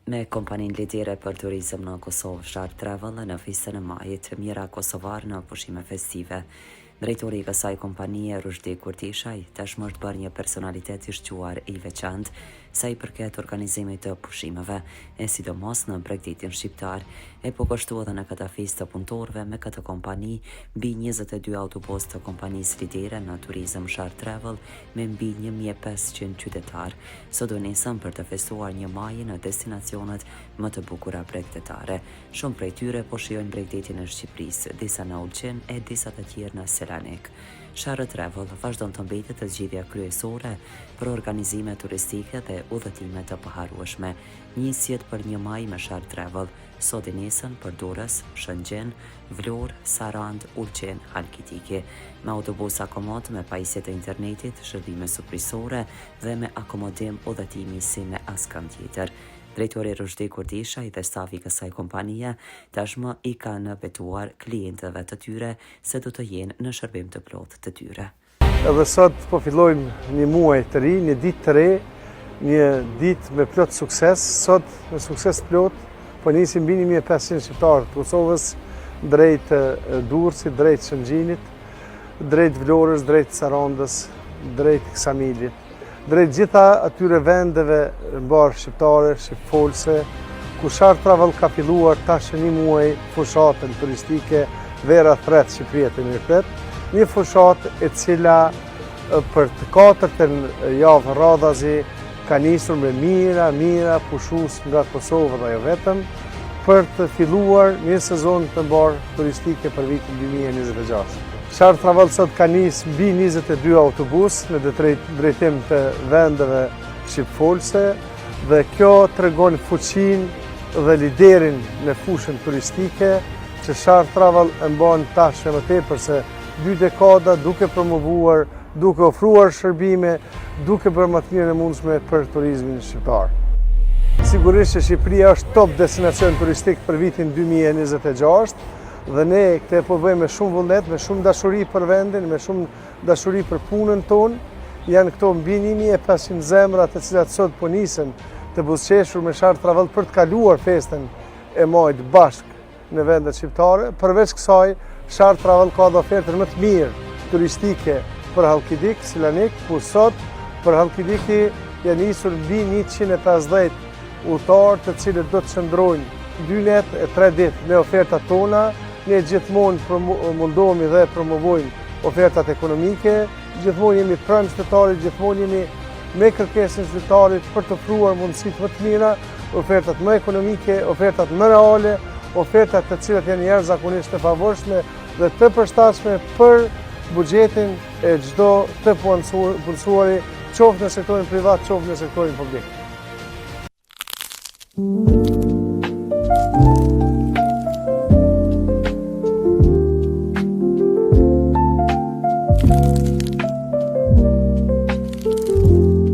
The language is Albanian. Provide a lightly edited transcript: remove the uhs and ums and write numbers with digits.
Me kompaninë lidere për turizëm në Kosovë, Sharr Travel, në festën e majit, mijëra kosovarë në pushime festive. Drejtori i kësaj kompanie, Ruzhdi Kurtishaj, tashmë është bërë një personalitet i shquar e i veçantë sa i përket organizimit të pushimeve, e sidomos në bregdetin shqiptar. E po kështu edhe në këtë festë të punëtorëve me këtë kompani, mbi 22 autobusë të kompanisë lidere në turizëm Sharr Travel me mbi 1500 qytetarë, Sot u nisën për të festuar një majin në destinacionet më të bukura bregdetare. Shumë prej tyre po shijojnë bregdetin e Shqipërisë, disa në Ulqin e disa të tjerë në Selanik. Sharr Travel vazhdon të mbetet zgjidhja kryesore për organizime turistike dhe udhëtime të paharrueshme. Nisjet për një maj me Sharr Travel sot i nisën për Durrës, Shëngjin, Vlorë, Sarandë, Ulqin, Halkidiki. Me autobusa komod, me pajisje të internetit, shërbime suprizore dhe me akomodim udhëtimi si me askënd tjetër. Drejtori Ruzhdi Kurtishaj dhe stafi i kësaj kompanie tashmë i kanë betuar klientëve të tyre se do të jenë në shërbim të plotë të tyre. Edhe sot po fillojmë një muaj të ri, një ditë të re, një ditë me plot sukses. Sot me sukses të plotë po nisim mbi 1500 shqiptarë të Kosovës drejt Durrësit, drejt Shëngjinit, drejt Vlorës, drejt Sarandës, drejt Ksamilit. Drejt gjitha atyre vendeve mbarëshqiptare, shqipfolëse, ku Sharr Travel ka filluar tash e një muaj fushatën turistike Vera Thret Shqipëria të mirëpret, një fushatë e cila për të katërtën javë radhazi ka nisur me mijëra, mijëra pushues nga Kosova dhe jo vetëm, për të filluar një sezon të mbarë turistike për vitin 2026. Sharr Travel sot ka nis mbi 22 autobus në drejtim të vendeve shqipfolëse dhe kjo tregon fuqinë dhe liderin në fushën turistike që Sharr Travel e mban tash e më tepër se dy dekada duke promovuar, duke ofruar shërbime, duke bërë më të mirën e mundshme për turizmin shqiptar. Sigurisht që Shqipëria është top destinacion turistik për vitin 2026 dhe ne këtë po bëjmë me shumë vullnet, me shumë dashuri për vendin, me shumë dashuri për punën tonë. Janë këto mbi 1500 zemra të cilat sot po nisen të buzëqeshur me Sharr Travel për të kaluar festën e majit bashkë në vendet shqiptare. Përveç kësaj, Sharr Travel ka dhe ofertën më të mirë turistike për Halkidik, Selanik, ku sot për Halkidiki janë nisur mbi 150 udhëtarë të cilët do të qëndrojnë 2 net e 3 ditë me ofertat tona. Ne gjithmonë mundohemi dhe promovojmë ofertat ekonomike, gjithmonë jemi pranë qytetarit, gjithmonë jemi me kërkesën e qytetarit për të ofruar mundësitë më të mira, ofertat më ekonomike, ofertat më reale, ofertat të cilat janë jashtëzakonisht të favorshme dhe të përshtatshme për buxhetin e çdo të punësuari, qoftë në sektorin privat, qoftë në sektorin publik.